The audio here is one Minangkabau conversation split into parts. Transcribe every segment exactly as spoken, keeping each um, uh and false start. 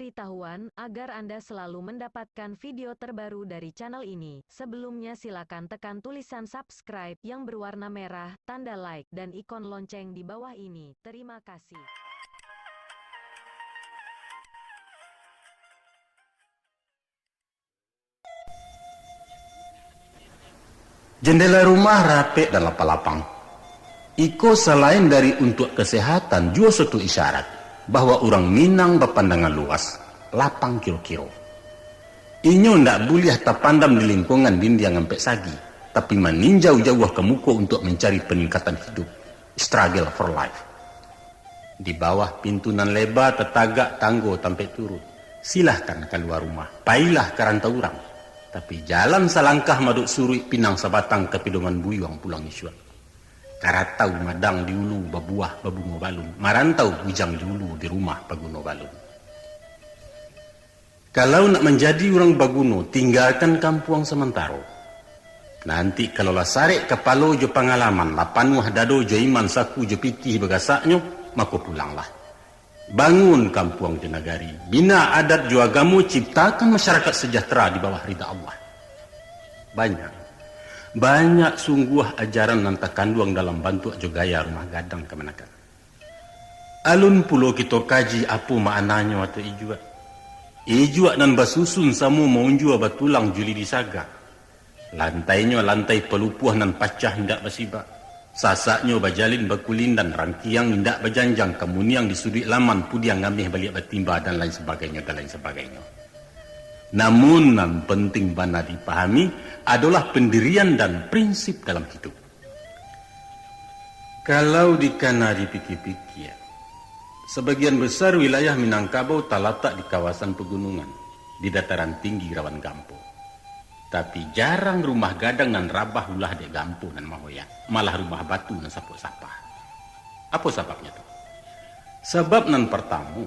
pemberitahuan agar Anda selalu mendapatkan video terbaru dari channel ini. Sebelumnya silakan tekan tulisan subscribe yang berwarna merah, tanda like, dan ikon lonceng di bawah ini. Terima kasih. Jendela rumah rapek dan lapang-lapang. Iko salain dari untuak kasehatan, juo suatu isyarat bahwa urang Minang bapandangan luas, lapang kiro-kiro. Inyo ndak buliah tapandam di lingkungan dindiang ampek sagi, tapi maninjau jauah ka muko untuak mancari paningkatan hidup, struggle for life. Di bawah pintu nan leba tatagak tanggo tampek turun. Silahkan kalua rumah, pailah ka rantau urang. Tapi jalan salangkah madok suruik pinang sabatang ka pidoman buyuang pulang isuak. Karatau madang di ulu babuah babungo balun, marantau bujang di ulu di rumah baguno balun. Kalau nak manjadi urang baguno, tinggakan kampuang samantaro. Nanti kalau lah sarek kapalo jo pangalaman, lah panuah dado jo iman, saku jo pitih bagasaknyo, mako pulanglah. Bangun kampuang jo nagari, bina adat jo agamo, ciptakan masyarakat sejahtera di bawah rida Allah. Banyak, banyak sungguah ajaran nan takanduang dalam bantuak jo gaya rumah gadang kamanakan. Alun pulo kito kaji apo maknanyo atau ijuak. Ijuak nan basusun samo maunjua batulang juli disaga. Lantainyo lantai palupuah nan pacah indak basibak. Sasaknyo bajalin bakulindan, rangkiang indak bajanjang, kamuniang di suduik laman, pudiang ngameh baliak batimba, dan lain sabagainyo, dan lain sabagainyo. Namun nan penting bana dipahami adolah pendirian dan prinsip dalam hidup. Kalau dikana dipikia-pikia, sabagian besar wilayah Minangkabau talatak di kawasan pagunungan, di dataran tinggi rawan gampo. Tapi jarang rumah gadang nan rabah ulah dek gampo nan mahoyak, malah rumah batu nan sapok sapah. Apo sababnyo tu? Sabab nan partamo,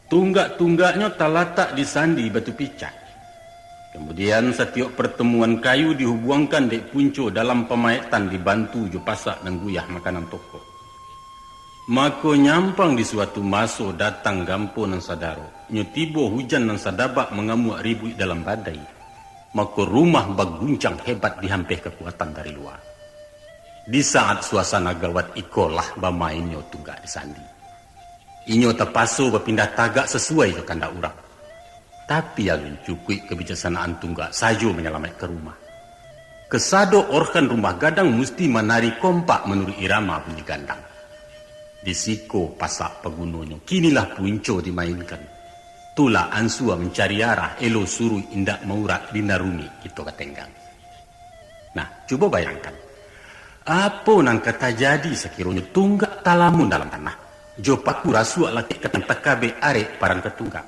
tunggak-tunggaknyo talatak di sandi batu picak. Kamudian, satiok partamuan kayu dihubuangkan dek punco dalam pamaetan dibantu jo pasak nan guyah makanan tokok. Mako, nyampang di suatu maso datang gampo nan sadarok, nyo tibo hujan nan sadabak mangamuak ribuik dalam badai, mako, rumah baguncang hebat dihampeh kakuatan dari lua. Di saat suasana gawat ikolah bamainnyo tunggak di sandi. Inyo tapaso bapindah tagak sasuai jo kandak urang. Tapi alun cukuik kabijaksanaan tunggak sajo manyalamaikkan rumah. Kasado organ rumah gadang musti manari kompak manuruik irama bunyi gandang. Di siko pasak pagunonyo, kinilah punco dimainkan. Tulak ansua mancari arah, elo suruik indak maurak, di nan rumik kito ka tenggang. Nah, cubo bayangkan, apo nan ka tajadi sakironyo tunggak talamun dalam tanah, jo paku rasuak lakek ka tanah, takabek arek parang ka tunggak.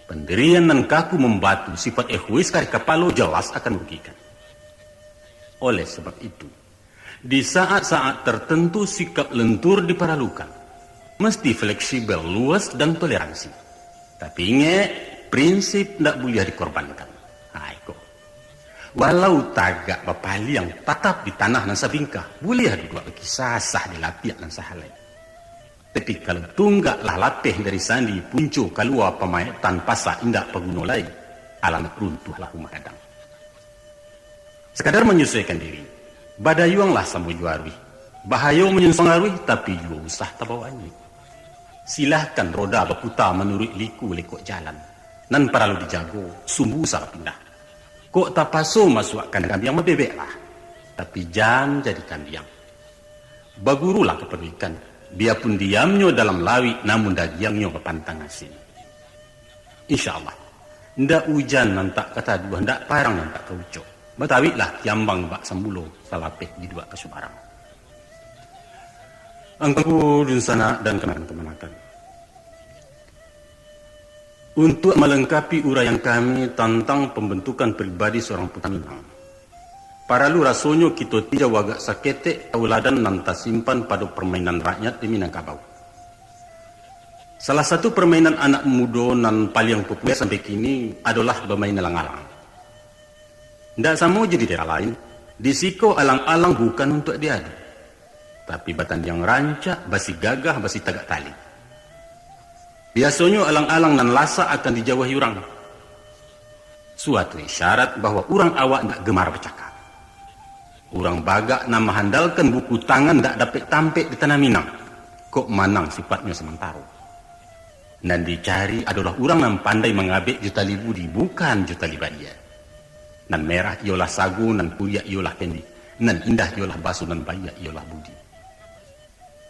Pandirian nan kaku mambatu, sifat egois kareh kapalo, jalas akan marugikan. Oleh sabab itu, di saat-saat tartantu sikap lentur diparalukan, mesti fleksibel, luas, dan toleransi. Tapi ingek, prinsip ndak buliah dikorbankan. Ha, iko. Walau tagak bapaliang, tatap di tanah nan sabingkah, buliah duduak bakisah sah di lapiak nan sahalai. Tapi kalau tunggak lah lapeh dari sandi, punco kalua pamaetan, pasak indak paguno lai, alamat runtuahlah rumah gadang. Sakadar manyusuaikan diri, badayuanglah samo jo aruih. Bahayo manyusuang aruih, tapi juo usah tabao anyuik. Silahkan roda baputa manuruik liku lekok jalan. Nan paralu dijago, sumbu salah pindah. Kok tapaso masuak kandang kambiang, babebeklah. Tapi jan jadi kambiang. Bagurulah kapado ikan, biapun diamnyo dalam lauik, namun dagiangnyo bapantang asin. Insya Allah, ndak ujan nan tak ka taduah, ndak parang nan tak ka ucok. Batawiklah kiambang bak sambulo, salapeh diduak ka subarang. Angku dunsanak dan kamanakan-kamanakan. Untuak malengkapi uraian kami tantang pambantukan pribadi saurang putra Minang, paralu rasonyo kito tinjau agak saketek tauladan nan tasimpan pado parmainan rakyat di Minangkabau. Salah satu parmainan anak mudo nan paliang populer sampai kini adolah bamain alang-alang. Ndak samo jo di daerah lain, di siko alang-alang bukan untuak diadu, tapi batandiang rancak, basi gagah, basi tagak tali. Biasonyo alang-alang nan lasak akan dijauahi urang. Suatu isyarat bahwa urang awak indak gemar bacakak. Urang bagak nan mahandalkan buku tangan indak dapek tampek di tanah Minang, kok manang sifatnyo samantaro. Nan dicari adolah urang nan pandai mangabek jo tali budi, bukan jo tali badia. Nan merah iyolah sago, nan kuliak iyolah kendi, nan indah iyolah baso, nan baiak iyolah budi.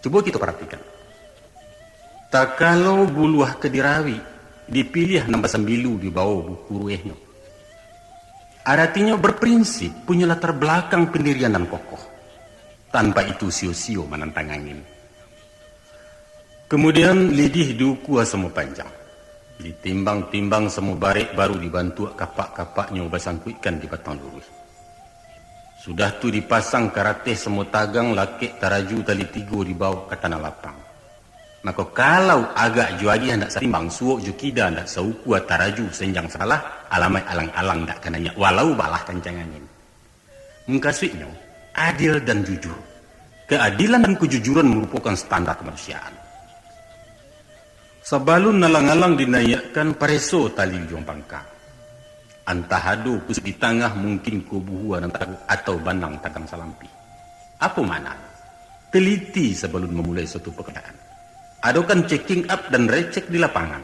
Cubo kito paratikan. Takalo buluah ka dirawik, dipiliah nan basambilu di bawah buku ruehnyo. Aratinyo berprinsip, punyo latar balakang pandirian nan kokoh. Tanpa itu sio-sio manantang angin. Kamudian, lidih diukua samo panjang. Ditimbang-timbang samo barek, baru dibantuak kapak-kapaknyo basangkuikkan di batang luruih. Sudah tu dipasang karateh samo tagang, lakek taraju tali tigo dibawok ka tanah lapang. Mako, kalau agak jo agiah ndak satimbang, suok jo kida ndak saukua, taraju senjang sabalah, alamaik alang-alang ndak ka naiak, walau balah kancang angin. Mukasuiknyo, adil dan jujur. Keadilan dan kejujuran marupokan standar kamanusiaan. Sabalun alang-alang dinaiakkan, pareso tali ujuang pangka. Antah ado kusuk di tangah, mungkin ko buhua nan taruak, atau banang tagang salampih. Apo maknanyo? Teliti sabalun mamulai suatu pakarjaan. Adokan checking up dan recek di lapangan.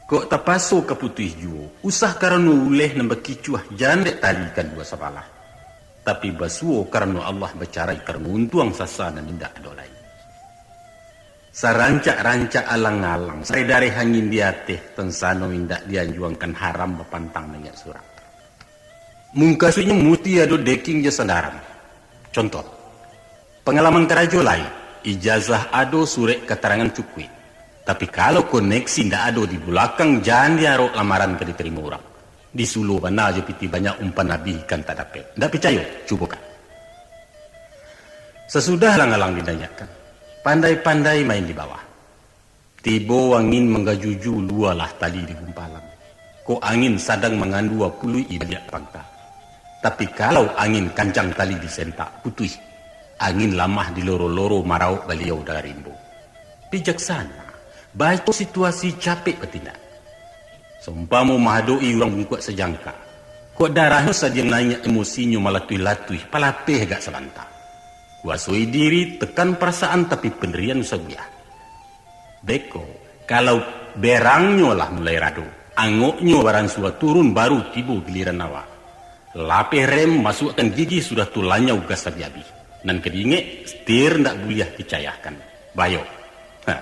Kok tapaso ka putuih juo, usah karano uleh nan bakicuah, jan dek tali kaduo sabalah. Tapi basuo karano Allah, bacarai karano untuang, sasa nan indak ado lai. Sarancak-rancak alang-alang, sadareh angin di ateh, tansano indak dianjuangkan, haram bapantang naiak surang. Mukasuiknyo musti ado deking jo sandaran. Contoh, pangalaman karajo lai, ijazah ado, surek katarangan cukuik. Tapi kalau koneksi ndak ado di bulakang, jan diarok lamaran ka ditarimo urang. Disulo bana jo pitih banyak, umpan abih ikan tak dapek. Ndak picayo? Cubokan. Sasudah alang-alang dinaiakkan, pandai-pandai main di bawah. Tibo angin manggajuju, lualah tali di gumpalan. Kok angin sadang mangandua, puluik baliak pangka. Tapi kalau angin kancang, tali disentak, putuih. Angin lamah diloro-loro, marawok baliau dari rimbo. Bijaksana, baco situasi, capek batindak. Saumpamo mahadok-i urang bungkuak sajangka. Kok darahnyo sadang naiak, emosinyo malatuih-latuih, palapeh agak sabanta. Kuasoi diri, tekan parasaan, tapi pandirian usah buliah. Beko, kalau berangnyo lah mulai rado, angoknyo baransua turun, baru tibo giliran awak. Lapeh rem, masuakkan gigi, sudah tu lanyau gas abih-abih. Nan ka diingek, setir ndak buliah dicayahkan. Bayo. Ha.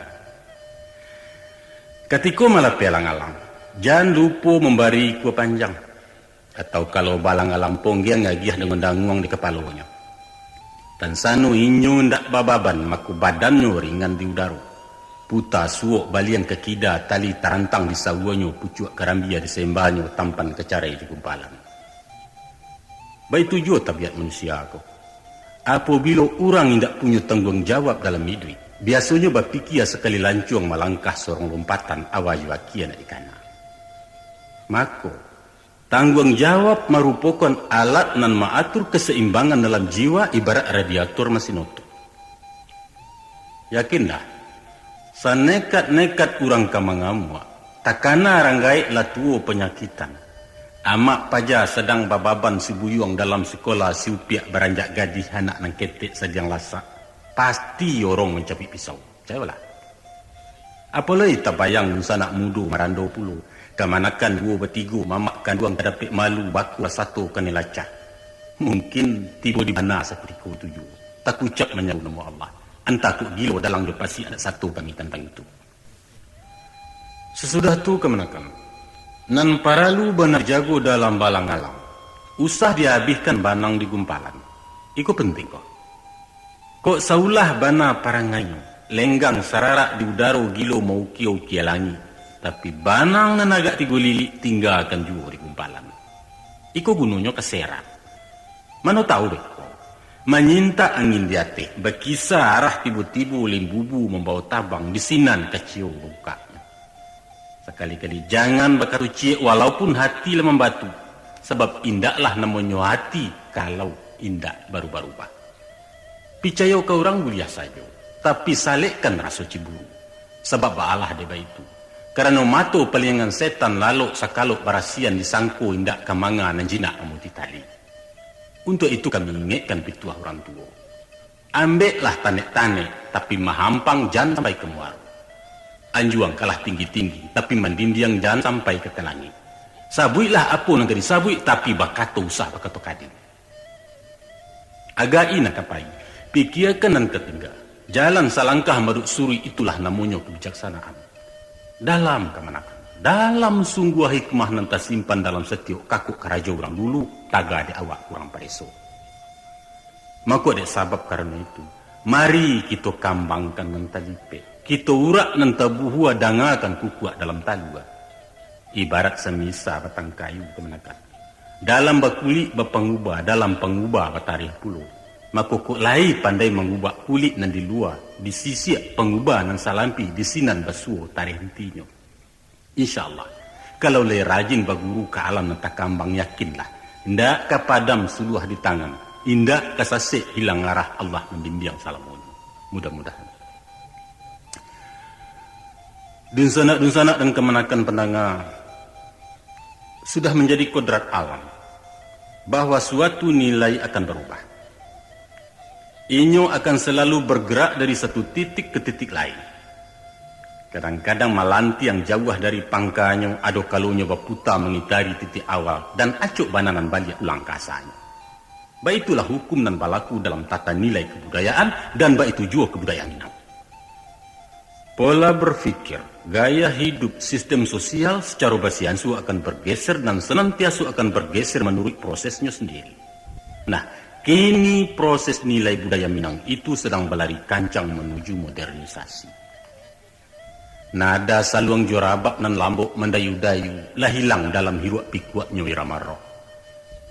Katiko malapeh alang-alang, jan lupo mambari ikua panjang. Atau kalau baalang-alang, ponggiang agiah danguang-danguang di kapalonyo. Tansano inyo indak bababan, mako badannyo ringan di udaro. Puta suok baliang ka kida, tali tarantang di sawuanyo, pucuak karambia di sembanyo, tampan ka carai di gumpalan. Baitu juo tabiat manusia ko. Apobilo urang indak punyo tangguang jawab dalam iduik, biasonyo bapikia sakali lancuang malangkah sorong lompatan, awa jo aki anak dikana. Mako, tangguang jawab marupokan alat nan maatur kasaimbangan dalam jiwa, ibarat radiator masin oto. Yakinlah, sanekat-nekat urang ka mangamuak, takana rang gaek lah tuo panyakitan. Amak paja sadang bababan sibuyuang dalam sikola, si upiak baranjak gadih, anak nan ketek sadiang lasak, pasti orong mancabuik pisau. Cayolah. Apo lai tabayang dunsanak mudo marando pulo, kamanakan duo batigo, mamak kanduang ka dapek malu, bakua sato kanai lacah. Mungkin tibo di bana sakutiko tu juo, takucap manyaru namo Allah. Antah kok gilo dalang jo pasi anak sato kami tantang itu. Sasudah tu kamanakan, nan paralu bana dijago dalam baalang-alang, usah diabihkan banang di gumpalan. Iko penting ko. Kok saulah bana parangainyo, lenggang sararak di udaro, gilo maukia-ukia langik, tapi banang nan agak tigo lilik tinggakan juo di gumpalan. Iko gunonyo ka serak. Mano tahu beko, manyintak angin di ateh, bakisa arah, tibo-tibo limbubu mambawa tabang, di sinan kacio babukaknyo. Sakali-kali jangan bakato ciek walaupun hati lah mambatu, sabab indaklah namonyo hati kalau indak barubah-rubah. Picayo ka urang buliah sajo, tapi salekkan raso ciburu. Sabab baalah dek baitu, karano mato paliangan setan lalok sakalok barasian disangko indak ka manga nan jinak mamuti tali. Untuak itu kami ingekkan pituah urang tuo. Ambeklah tanek-tanek, tapi mahampang jan sampai ka muaro. Anjuang kalah tinggi-tinggi, tapi mandindiang jan sampai ka langik. Sabuiklah apo nan ka disabuik, tapi bakato usah bakato kadi. Agai nan ka pai, pikiakan nan ka tingga. Jalan salangkah maduik suruik, itulah namonyo kabijaksanaan. Dalam kamanakan, dalam sungguah hikmah nan tasimpan dalam satiok kakok karajo urang dulu, taga dek awak urang pareso. Mako dek sabab karano itu, mari kito kambangkan nan talipek, kito urak nan tabuhua, dangakan kukuak dalam talua. Ibarat samisa batang kayu kamanakan. Dalam bakulik bapanguba, dalam panguba batarih pulo. Mako kok lai pandai mangubak kulik nan di lua, disisiak panguba nan salampi di sinan basuo tarih intinyo. Insya Allah, kalau lai rajin baguru ka alam nan takambang, yakinlah, indak ka padam suluah di tangan, indak ka sasek hilang arah, Allah mambimbiang salamonyo. Mudah-mudahan. Dunsanak-dunsanak dan kamanakan pandanga, sudah manjadi kodrat alam, bahwa suatu nilai akan barubah. Inyo akan salalu bargarak dari satu titik ka titik lain. Kadang-kadang malantiang jauah dari pangkanyo, ado kalonyo baputa mangitari titik awal, dan acok bana nan baliak ulang ka asanyo. Baitulah hukum nan balaku dalam tata nilai kabudayaan, dan baitu juo kabudayaan Minang. Pola berpikir, gaya hidup, sistem sosial sacaro basiansu akan bergeser dan senantiaso akan bergeser manuruik prosesnyo sendiri. Nah, kini proses nilai budaya Minang itu sedang balari kancang manuju modernisasi. Nada saluang jorabab nan lambok mandayu-dayu lah hilang dalam hiruak pikuaknyo irama roh.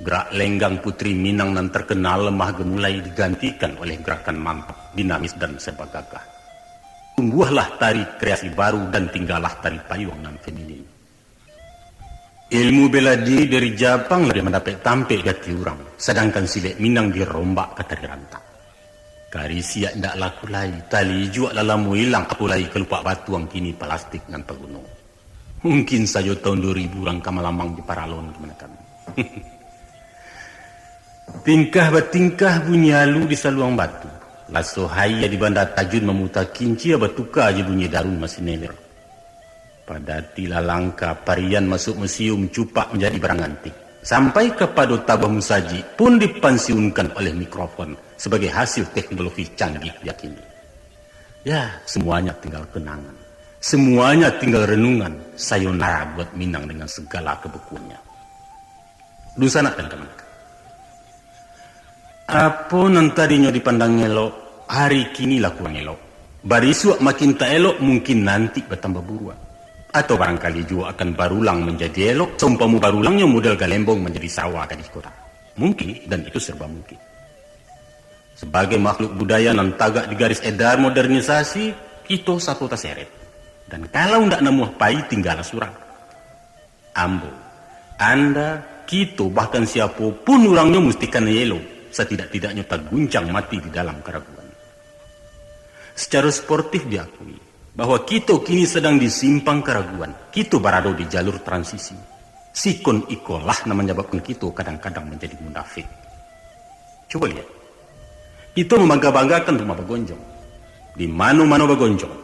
Gerak lenggang Putri Minang nan terkenal lemah gemulai digantikan oleh gerakan mantap, dinamis, dan serba gagah. Tumbuahlah tari kreasi baru dan tinggallah tari payuang nan feminin. Ilmu bela diri dari Japang labiah mandapek tampek di ati urang, sadangkan silek Minang dirombak ka tari rantak. Karisiak indak laku lai, tali ijuak lah lamo ilang, apo lai kalupak batuang kini palastik nan taguno. Mungkin sajo taun duo ribu urang ka malamang di paralon kamanakan. Tingkah batingkah bunyi alu di saluang batu, laso haia di banda tajun mamuta kincia batuka jo bunyi darun masineler. Padati lah langka, parian masuak musium, cupak manjadi barang antik. Sampai kapado tabuah musajik pun dipansiunkan oleh mikrofon sabagai hasil teknologi canggih yakini. Ya, semuanya tinggal kenangan. Semuanya tinggal renungan. Sayonara buat Minang dengan segala kebekuannya. Dunsanak dan kamanakan. Apo nan tadinyo dipandang elok, hari kini lah kurang elok. Barisuak makin tak elok, mungkin nanti batambah buruak. Atau barangkali juo akan barulang manjadi elok, saumpamo barulangnyo model galembong manjadi sawah gadih kota. Mungkin, dan itu serba mungkin. Sabagai makhluk budaya nan tagak di garis edar modernisasi, kito sato taseret. Dan kalau ndak namuah pai, tinggalah surang. Ambo, anda, kito, bahkan siapo pun urangnyo musti kanai elok, satidak-tidaknyo taguncang mati di dalam karaguan. Sacaro sportif diakui, bahwa kito kini sadang di simpang karaguan, kito barado di jalur transisi. Sikon ikolah nan manyababkan kito kadang-kadang manjadi munafik. Cubo liek. Kito mambangga-banggakan rumah bagonjong. Di mano-mano bagonjong.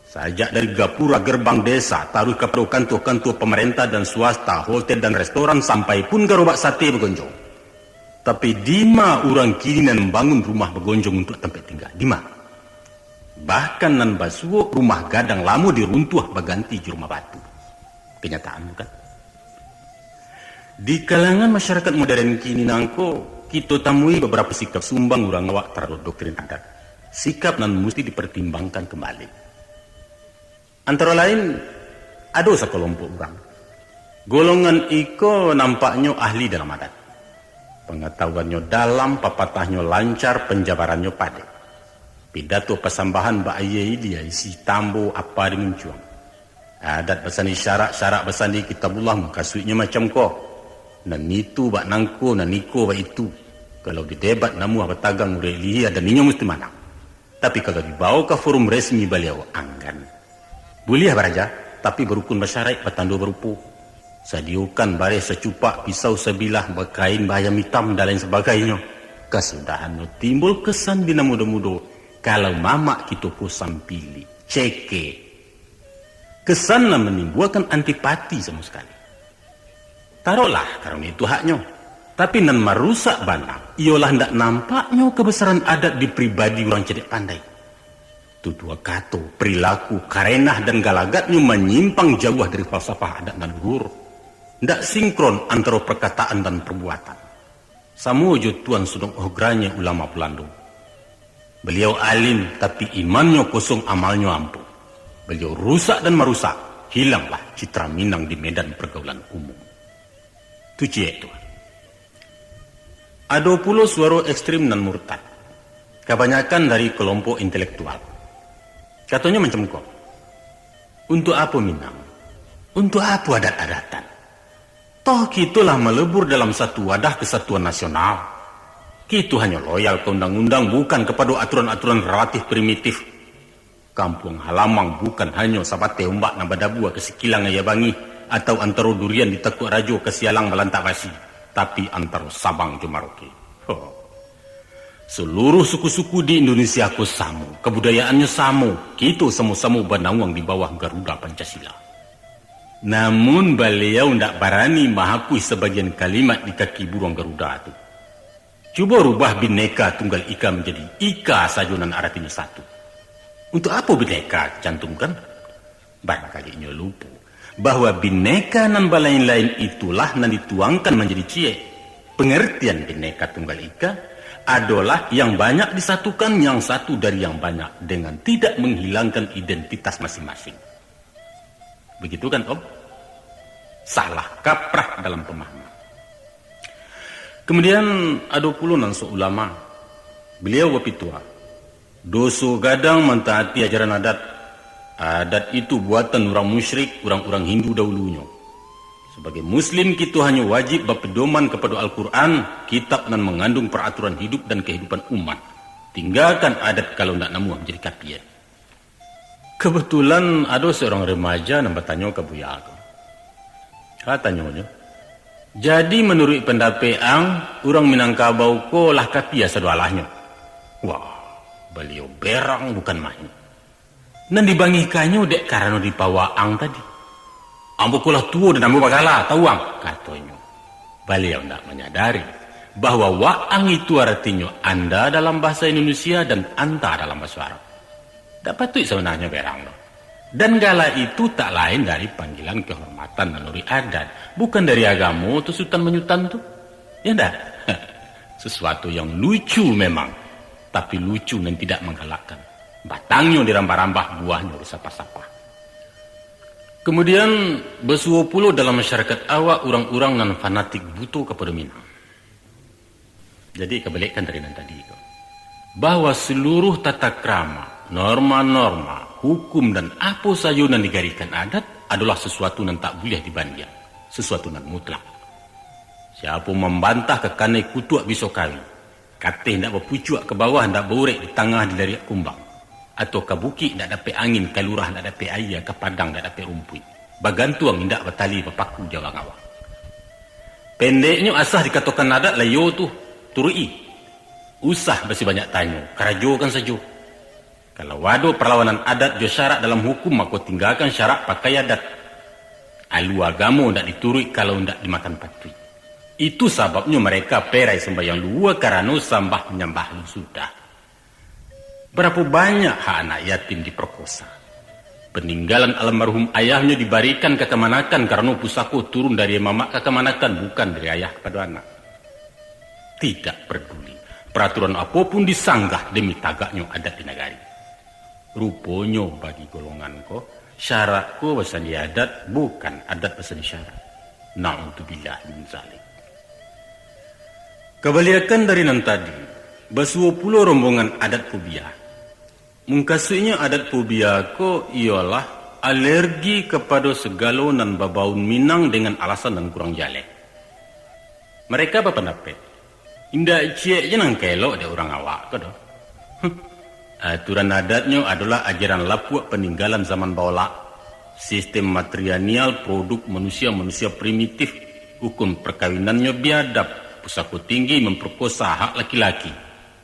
Sajak dari gapura gerbang desa, taruih kapado kantua-kantua pamarentah dan swasta, hotel dan restoran, sampai pun garobak sate bagonjong. Tapi, dima urang kini nan mambangun rumah bagonjong untuak tampek tingga? Dima? Bahkan nan basuo rumah gadang lamo diruntuah baganti jo rumah batu. Kanyataan, bukan? Di kalangan masyarakat modern kini nangko, kito tamui babarapo sikap sumbang urang awak taradok doktrin adat. Sikap nan musti dipartimbangkan kambali. Antaro lain, ado sakalompok urang. Golongan iko nampaknyo ahli dalam adat. Pangatahuannyo dalam, papatahnyo lancar, panjabarannyo padek. Pidato pasambahan bak aia ilia, isi tambo apa di muncuang. Adat basandi syarak, syarak basandi Kitabullah, mukasuiknyo macam ko. Nan itu bak nangko, nan iko bak itu. Kalau didebat namuah batagang urek lihia, dan inyo musti manang. Tapi kalau dibawo ka forum resmi baliau, anggan. Buliah baraja, tapi barukun basyaraik, batando barupo. Sadiyokan bareh sacupak, pisau sabilah, bakain baayam itam, dan lain sabagainyo. Kasudahannyo timbul kesan di nan mudo-mudo, kalau mamak kito ko sampilik, cekek. Kesan nan manimbuakan antipati samo sakali. Taroklah karano itu haknyo. Tapi nan marusak bana, iyolah ndak nampaknyo kabasaran adat di pribadi urang cadiak pandai. Tutua kato, perilaku, karenah dan galagatnyo manyimpang jauah dari falsafah adat nan luhur. Ndak sinkron antaro perkataan dan perbuatan. Samo jo Tuan Sugeng Ohgra-nyo ulama Balando. Baliau alim, tapi imannyo kosong, amalnyo ampuh. Baliau rusak dan marusak, hilanglah citra Minang di medan pergaulan umum. Tu ciek tu. Ado pulo suaro ekstrim nan murtad. Kabanyakan dari kelompok intelektual. Katonyo macam ko, "Untuk apo Minang? Untuk apo adat-adatan? Toh kito lah malebur dalam satu wadah kesatuan nasional. Kito hanyo loyal ka undang-undang, bukan kapado aturan-aturan relatif primitif. Kampuang halamang bukan hanyo sabateh ombak nan badabua ka sikilang aia bangih, atau antaro durian di Takuak Rajo ka sialang balantak basi, tapi antaro Sabang jo Marauke. Ho. Saluruh suku-suku di Indonesia ko samo, kabudayaannyo samo, kito samo-samo banawang di bawah Garuda Pancasila." Namun baliau ndak barani mahakuih sabagian kalimat di kaki buruang Garuda tu. Cubo rubah Bhinneka Tunggal Ika manjadi Ika sajo nan aratinyo satu. Untuk apo Bhinneka dicantumkan? Barangkali inyo lupo, bahwa Bhinneka nan balain-lain itulah nan dituangkan manjadi ciek. Pengertian Bhinneka Tunggal Ika adolah yang banyak disatukan yang satu dari yang banyak dengan tidak menghilangkan identitas masing-masing. Begitu kan, Om? Salah kaprah dalam pemahaman. Kemudian, ado pulo nan sok ulama. Baliau bapituah, "Doso gadang mantaati ajaran adat. Adat itu buatan urang musyrik, urang-urang Hindu dahulunyo. Sabagai muslim, kito hanyo wajib bapedoman kapado Al-Quran, kitab nan mangandung paraturan hidup dan kahidupan umat. Tinggakan adat kalau ndak namuah manjadi kapia." Kebetulan ado seorang remaja nan batanyo ka buya ko. Katanyo nyo, "Jadi, manuruik pandapek ang, urang Minangkabau ko lah kapia sadoalahnyo?" Wah, baliau berang bukan main. Nan dibangihkannyo dek karano dipawaang tadi. "Ambo ko lah tuo dan ambo bagala, tau ang?" katonyo. Baliau ndak manyadari bahwa waang itu aratinyo anda dalam bahasa Indonesia dan anta dalam bahasa Arab. Ndak patuik sabananyo berang doh. Dan gala itu tak lain dari panggilan kehormatan manuruik adat, bukan dari agamo tu sutan manyutan tu. Ya ndak? Sesuatu yang lucu memang, tapi lucu nan tidak manggalakkan. Batangnyo dirambah-rambah, buahnyo disapah-sapah. Kemudian, basuo pulo dalam masyarakat awak urang-urang nan fanatik buto kapado Minang. Jadi, kabalikkan dari nan tadi ko, bahwa seluruh tata krama, norma-norma, hukum, dan apo sajo nan digarihkan adat adolah sesuatu nan tak buliah dibandiang, sesuatu nan mutlak. Siapo mambantah ka kanai kutuak biso kawi, kateh ndak bapucuak ka bawah, ndak baurek di tangah dilariak kumbang, atau ka bukik ndak dapek angin, ka lurah ndak dapek aia, ka padang ndak dapek rumpuik, bagantuang indak batali bapaku di awang-awang. Pendeknyo, asah dikatokan adat lah iyo tu, turuik-i. Usah basibanyak tanyo, karajokan sajo. Kalau ado parlawanan adat jo syarak dalam hukum, mako tinggakan syarak, pakai adat. Alua agamo ndak dituruik kalau ndak dimakan patuik. Itu sababnyo mareka perai sumbayang luhua karano sambah manyambah alun sudah. Barapo banyak hak anak yatim diperkosa. Paninggalan almarhum ayahnyo dibarikan ka kamanakan karano pusako turun dari mamak ka kamanakan, bukan dari ayah kapado anak. Tidak peduli, paraturan apo pun disanggah demi tagaknyo adat di nagari. Ruponyo bagi golongan ko, syarak ko basandi adat, bukan adat basandi syarak. Na'udzubillah min zalik. Kabaliakan dari nan tadi, basuo pulo rombongan adat fobia. Mukasuiknyo adat fobia ko iyolah alergi kapado sagalo nan babaun Minang dengan alasan nan kurang jaleh. Mareka bapandapek, indak ciek je nan ka elok dek urang awak ko doh. Aturan adatnyo adolah ajaran lapuak paninggalan zaman baolak. Sistem matrilineal produk manusia-manusia primitif, ukun perkawinannyo biadab, pusako tinggi memperkosa hak laki-laki,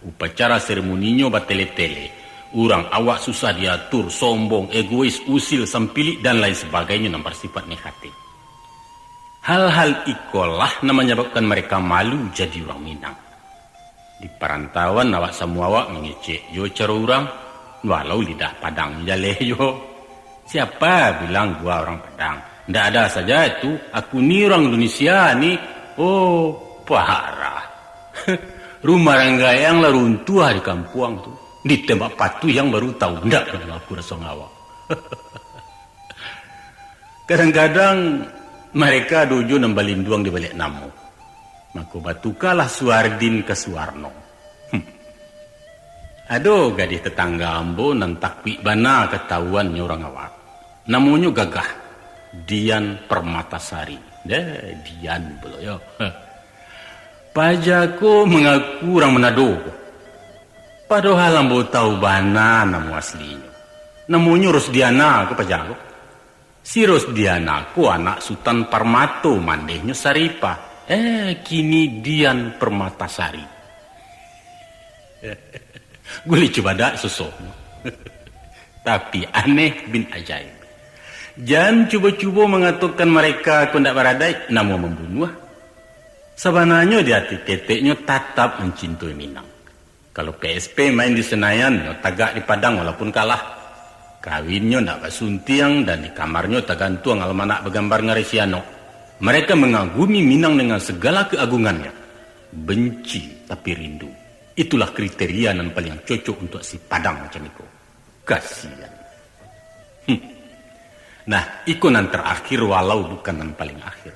upacara seremoninyo batele-tele, urang awak susah diatur, sombong, egois, usil, sampilik, dan lain sebagainyo nan bersifat negatif. Hal-hal ikolah nan manyababkan mereka malu jadi urang Minang. Di parantauan awak samo awak mangecek jo caro urang, walau lidah Padang jaleh jo. Siapa bilang gua orang Padang? Ndak ada saja itu, aku ni orang Indonesia ni. Oh, parah. Rumah ranggayang lah runtuh di kampuang tu. Ditembak patuh yang baru tahu ndak kalau aku rasa ngawa. Kadang-kadang mereka dojo nan balinduang di baliak namo. Mako batukalah Suardin ka Suwarno. Hmm. Ado gadih tetangga ambo nan takuik bana katawuannyo urang awak. Namonyo gagah, Dian Permatasari. Deh, Dian pulo yo. Paja ko mangaku urang Manado. Padohal ambo tahu bana namo aslinyo. Namonyo Rosdiana ko paja ko. Si Rosdiana ko anak Sutan Parmato, mandehnyo Saripah. Eh, kini Dian Permatasari. Gulih cubadak susuh. Tapi aneh bin ajaib. Jan cubo-cubo mangatokan mareka ko ndak baradaik, namo mambunuah. Sabananyo di ati keteknyo tatap mancintoi Minang. Kalau P S P main di Senayan, nyo tagak di Padang walaupun kalah. Kawinnyo ndak basuntiang, dan di kamarnyo tagantuang almanak bagambar ngaresianok. Mereka mengagumi Minang dengan segala keagungannya. Benci, tapi rindu. Itulah kriteria nan paling cocok untuk si Padang macam iko. Kasian. Hmm. Nah, iko nan terakhir walau bukan nan paling akhir.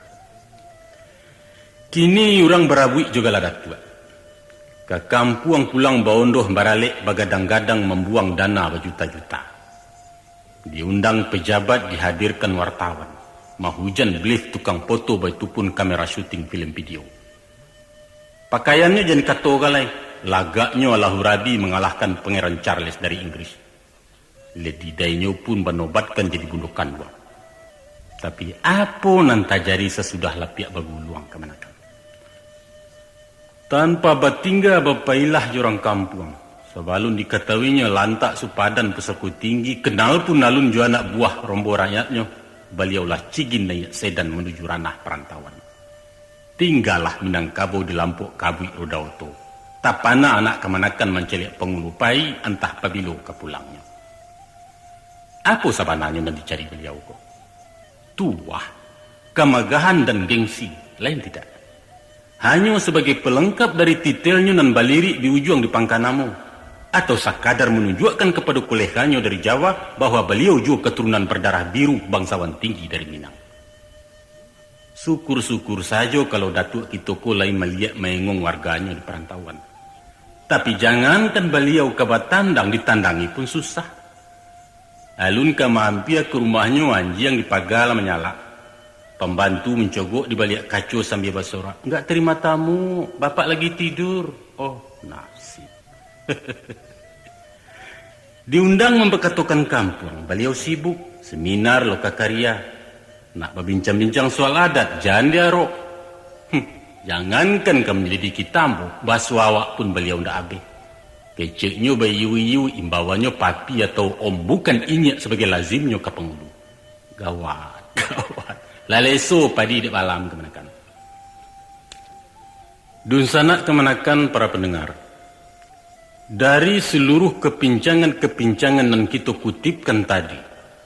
Kini urang barabuik jo gala datuak. Ka kampuang pulang baondoh baralek bagadang-gadang mambuang dana bajuta-juta. Diundang pejabat, dihadirkan wartawan. Mahujan blif tukang foto, baitupun kamera syuting film video. Pakaiannyo jan kato ka lai, lagaknyo Allahu Rabi mangalahkan Pangeran Charles dari Inggris. Lady Di-nyo pun banobatkan jadi bundo kanduang. Tapi apo nan tajadi sasudah lapiak baguluang kamanakan? Tanpa batingga bapailah jo urang kampuang. Sabalun dikatahuinyo lantak supadan pusako tinggi, kenal pun alun jo anak buah rombo rakyatnyo, baliau lah cigin naiak sedan manuju ranah parantauan. Tinggalah Minangkabau di lampuak kabuik roda oto. Tapana anak kamanakan mancaliak pangulu pai, antah pabilo ka pulangnyo. Apo sabananyo nan dicari baliau ko? Tuah, kamagahan dan gengsi, lain tidak. Hanyo sabagai palengkap dari titelnyo nan balirik di ujuang di pangka namo, atau sakadar manunjuakkan kapado koleganyo dari Jawa bahwa baliau juo katurunan bardarah biru, bangsawan tinggi dari Minang. Syukur-syukur sajo kalau Datuak kito ko lai maliek maengong warganyo di parantauan. Tapi jangankan baliau ka batandang, ditandangi pun susah. Alun ka maampia ka rumahnyo, anjiang di paga lah manyalak. Pambantu mancogok di baliak kaco sambia basorak, "Nggak terima tamu, bapak lagi tidur." Oh, nasib. Diundang mambakatokan kampuang, baliau sibuk, seminar, loka karya. Nak babincang-bincang soal adat, jan diarok. Hm, jangankan ka manyalidiki tambok, baso awak pun baliau ndak abih. Keceknyo baiyu-iyu, imbauannyo papi atau om, bukan inyiak sabagai lazimnyo ka pangulu. Gawat, gawat. Lah leso padi dek balam kamanakan. Dunsanak kamanakan, para pendengar. Dari seluruh kepincangan-kepincangan nan kito kutipkan tadi,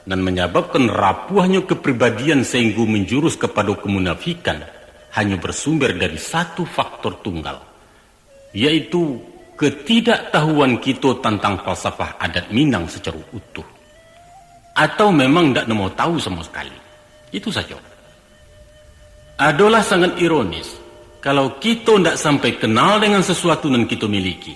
nan manyababkan rapuahnyo kepribadian sainggo manjurus kapado kemunafikan, hanyo bersumber dari satu faktor tunggal, yaitu ketidaktahuan kito tantang falsafah adat Minang sacaro utuh. Atau memang ndak namo tahu samo sakali. Itu sajo. Adolah sangat ironis, kalau kito ndak sampai kenal dengan sasuatu nan kito miliki.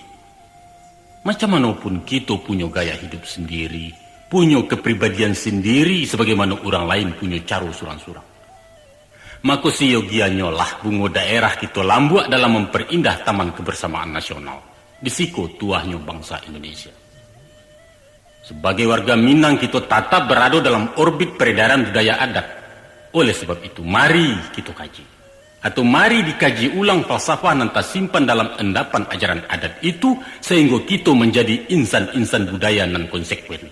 Macam mano pun kito punyo gaya hidup sendiri, punyo kepribadian sendiri, sabagaimano urang lain punyo caro surang-surang. Mako, siyogianyolah bungo daerah kito lambuak dalam mamperindah Taman Kebersamaan Nasional. Di siko tuahnyo bangsa Indonesia. Sabagai warga Minang, kito tatap barado dalam orbit peredaran budaya adat. Oleh sabab itu, mari kito kaji. Atau mari dikaji ulang falsafah nan tasimpan dalam endapan ajaran adat itu, sahinggo kito manjadi insan-insan budaya nan konsekuen,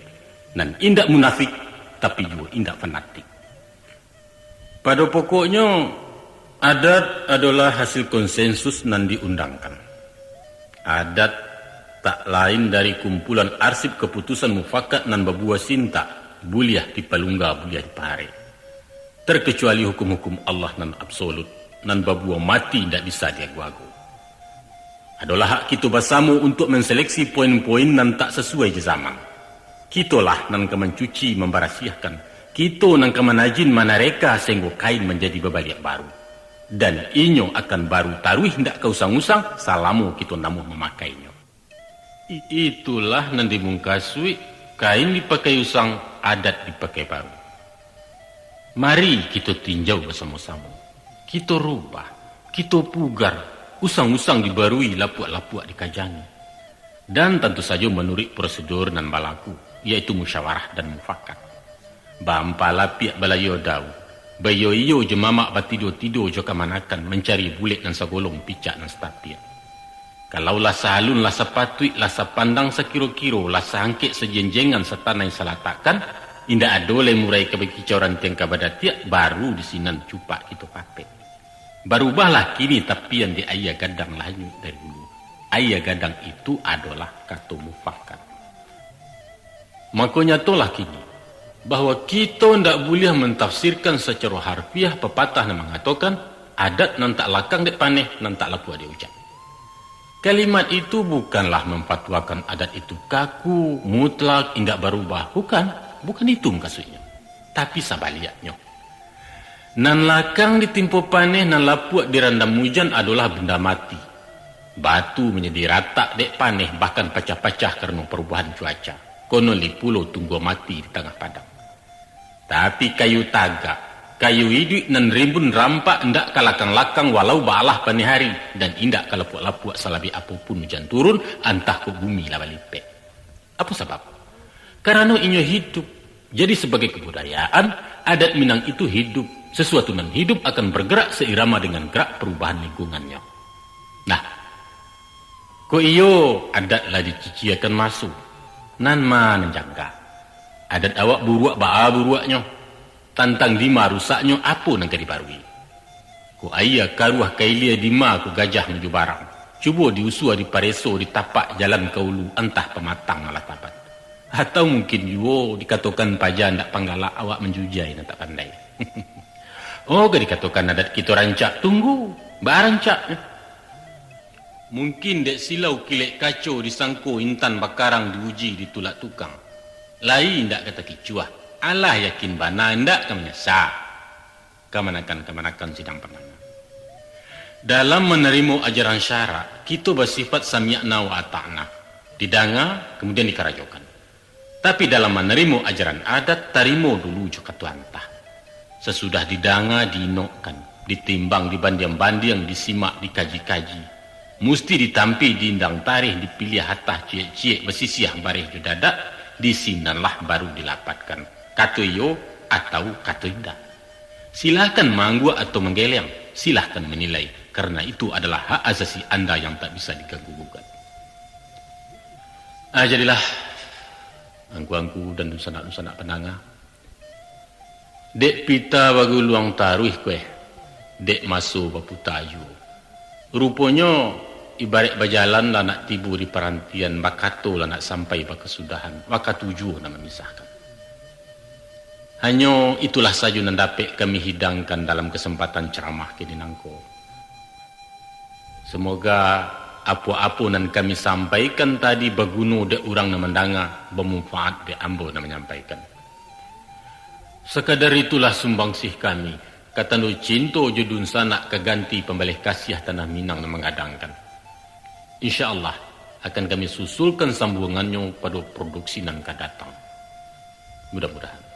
nan indak munafik, tapi juo indak fanatik. Pado pokoknyo, adat adolah hasil konsensus nan diundangkan. Adat tak lain dari kumpulan arsip kaputusan mufakat nan babuah sintak, buliah dipalungga, buliah diparek. Terkecuali hukum-hukum Allah nan absolut, nan babuah mati indak bisa diago-ago. Adolah hak kito basamo untuak manseleksi poin-poin nan tak sasuai jo zaman. Kitolah nan ka mancuci, mambarasiahkan. Kito nan ka manajin, manareka, sahinggo kain manjadi babaliak baru. Dan inyo akan baru taruih, indak ka usang-usang, salamo kito namuah mamakainyo. I-, itulah nan dimungkasuik, kain dipakai usang, adat dipakai baru. Mari kito tinjau basamo-samo. Kito rubah, kito pugar, usang-usang dibarui, lapuak-lapuak dikajangi. Dan tantu sajo manuruik prosedur nan balaku, yaitu musyawarah dan mufakat. Baampalapiak balayo daun, baiyo-iyo jo mamak, batido-tido jo kamanakan, mancari bulek nan sagolong, picak nan satapiak. Kalau lah saalun, lah sapatuik, lah sapandang sakiro-kiro, lah saangkek sajenjengan, satanai salatakkan, indak ado lai murai ka bakicau, rantiang ka badatiak, baru di sinan cupak kito patek. Barubahlah kini tapian dek aia gadang lah hanyuik dari hulu. Aia gadang itu adolah kato mufakat. Mako nyatolah kini, bahwa kito ndak buliah mantafsirkan sacaro harfiah papatah nan mangatokan, "Adat nan tak lakang dek paneh, nan tak lapuak dek ujan." Kalimat itu bukanlah mamfatuakan adat itu kaku, mutlak, indak barubah. Bukan, bukan itu mukasuiknyo. Tapi sabaliaknyo. Nan lakang ditimpo paneh, nan lapuak dirandam ujan adolah benda mati. Batu manjadi ratak dek paneh, bahkan pacah-pacah karano parubahan cuaca. Konon lai pulo tunggua mati di tangah padang. Tapi kayu tagak, kayu iduik nan rimbun rampak indak ka lakang-lakang walau baalah paneh ari, dan indak ka lapuak-lapuak salabek apo pun ujan turun, antah kok bumi lah balipek. Apo sabab? Karano inyo hidup. Jadi, sabagai kabudayaan, adat Minang itu hidup. Sasuatu nan hidup akan bargarak sairama dengan garak parubahan lingkungannyo. Nah, kok iyo adat lah diciciakan maso, nan ma nan jangga? Adat awak buruak baa buruaknyo? Tantang dima rusaknyo, apo nan ka dibarui? Ko aia karuah ka ilia, dima ko gajah manuju barang. Cubo diusua, dipareso, ditapak jalan ka ulu, antah pamatang alah tabat. Atau mungkin juo dikatokan paja ndak panggalak, awak manjujai nan tak pandai. Oh, ka dikatokan adat kito rancak, tunggu, baa rancaknyo? Mungkin dek silau kilek kaco disangko intan bakarang, diuji ditulak tukang. Lai indak ka takicuah, alah yakin bana indak ka manyasa. Kamanakan-kamanakan sidang pandanga. Dalam manarimo ajaran syarak, kito basifat sami'na wa ata'na, didanga, kamudian dikarajokan. Tapi dalam manarimo ajaran adat, tarimo dulu jo kato antah. Sasudah didanga, diinokkan, ditimbang, dibandiang-bandiang, disimak, dikaji-kaji. Musti ditampi, diindang tarih, dipiliah atah ciek-ciek, basisiah bareh jo dadak, di sinanlah baru dilapatkan kato iyo atau kato indak. Silahkan maangguak atau manggeleng, silahkan manilai, karena itu adalah hak asasi anda yang tak bisa diganggu gugat. Ah, jadilah, angku-angku dan dunsanak-dunsanak pandanga, dek pita baguluang taruih kueh, dek maso baputa juo. Ruponyo, ibarat bajalan lah nak tibo di parantian, bakato lah nak sampai bakasudahan, wakatu juo nan mamisahkan. Hanyo itulah sajo nan dapek kami hidangkan dalam kasempatan caramah kini nangko. Samoga apo-apo nan kami sampaikan tadi baguno dek urang nan mandanga, bamunfaat dek ambo nan manyampaikan. Sakadar itulah sumbangsih kami, ka tando cinto jo dunsanak, ka ganti pambaleh kasiah tanah Minang nan manggadangkan. Insya Allah, akan kami susulkan sambuangannyo pado produksi nan ka datang. Mudah-mudahan.